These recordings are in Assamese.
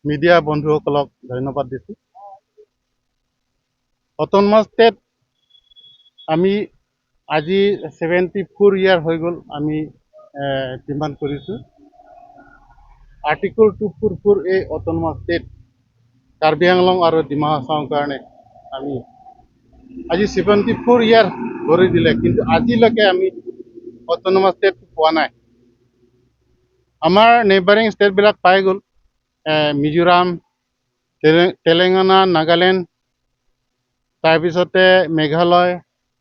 মিডিয়া বন্ধুসকলক ধন্যবাদ দিছোঁ। অট'নমাছ ষ্টেট আমি আজি 74 ইয়াৰ হৈ গ'ল, আমি ডিমাণ্ড কৰিছোঁ আৰ্টিকল 244 এ, অট'নমাছ ষ্টেট কাৰ্বি আংলং আৰু ডিমা হাছাওৰ কাৰণে। আমি আজি 74 ইয়াৰ ভৰি দিলে, কিন্তু আজিলৈকে আমি অট'নমাছ ষ্টেট পোৱা নাই। আমাৰ নেইবাৰিং ষ্টেটবিলাক পাই গ'ল, মিজোৰাম, তেলেংগানা, নাগালেণ্ড, তাৰপিছতে মেঘালয়,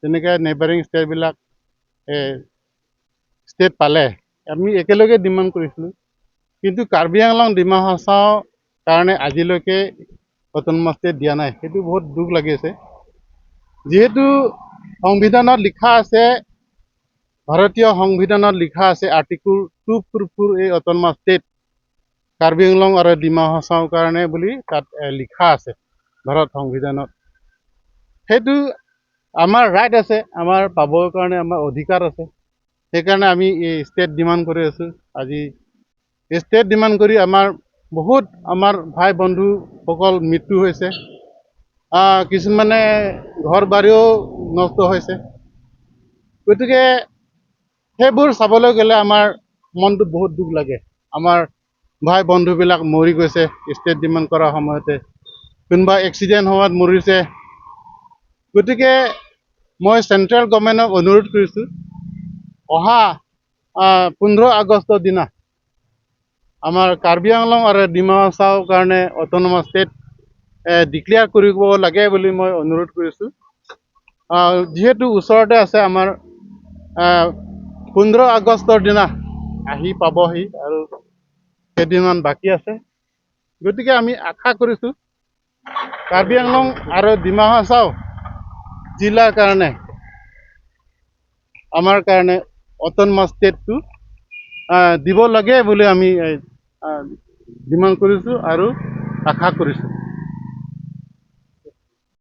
তেনেকৈ নেইবাৰিং ষ্টেটবিলাক ষ্টেট পালে। আমি একেলগে ডিমাণ্ড কৰিছিলোঁ, কিন্তু কাৰ্বি আংলং, ডিমা হাছাও কাৰণে আজিলৈকে অট'নমাছ ষ্টেট দিয়া নাই। সেইটো বহুত দুখ লাগিছে, যিহেতু সংবিধানত লিখা আছে, ভাৰতীয় সংবিধানত লিখা আছে আৰ্টিকল 244 এ, অট'নমাছ ষ্টেট কাৰ্বি আংলং আৰু ডিমা হাছাওৰ কাৰণে বুলি তাত লিখা আছে ভাৰত সংবিধানত। সেইটো আমাৰ ৰাইট আছে, আমাৰ পাবৰ কাৰণে আমাৰ অধিকাৰ আছে। সেইকাৰণে আমি এই ষ্টেট ডিমাণ্ড কৰি আছোঁ। আজি ষ্টেট ডিমাণ্ড কৰি আমাৰ বহুত আমাৰ ভাই বন্ধুসকল মৃত্যু হৈছে, কিছুমানে ঘৰ বাৰীও নষ্ট হৈছে। গতিকে সেইবোৰ চাবলৈ গ'লে আমাৰ মনটো বহুত দুখ লাগে। আমাৰ ভাই বন্ধুবিলাক মৰি গৈছে ষ্টেট ডিমাণ্ড কৰাৰ সময়তে, কোনোবা এক্সিডেণ্ট হোৱাত মৰিছে। গতিকে মই চেণ্ট্ৰেল গভৰ্ণমেণ্টক অনুৰোধ কৰিছোঁ, অহা 15 আগষ্টৰ দিনা আমাৰ কাৰ্বি আংলং আৰু ডিমা হাছাওৰ কাৰণে অট'নমাছ ষ্টেট ডিক্লেয়াৰ কৰিব লাগে বুলি মই অনুৰোধ কৰিছোঁ। যিহেতু ওচৰতে আছে, আমাৰ 15 আগষ্টৰ দিনা আহি পাবহি আৰু কেইদিনমান বাকী আছে। গতিকে আমি আশা কৰিছোঁ, কাৰ্বি আংলং আৰু ডিমা হাছাও জিলাৰ কাৰণে, আমাৰ কাৰণে অট'নমাছ ষ্টেটটো দিব লাগে বুলি আমি ডিমাণ্ড কৰিছোঁ আৰু আশা কৰিছোঁ।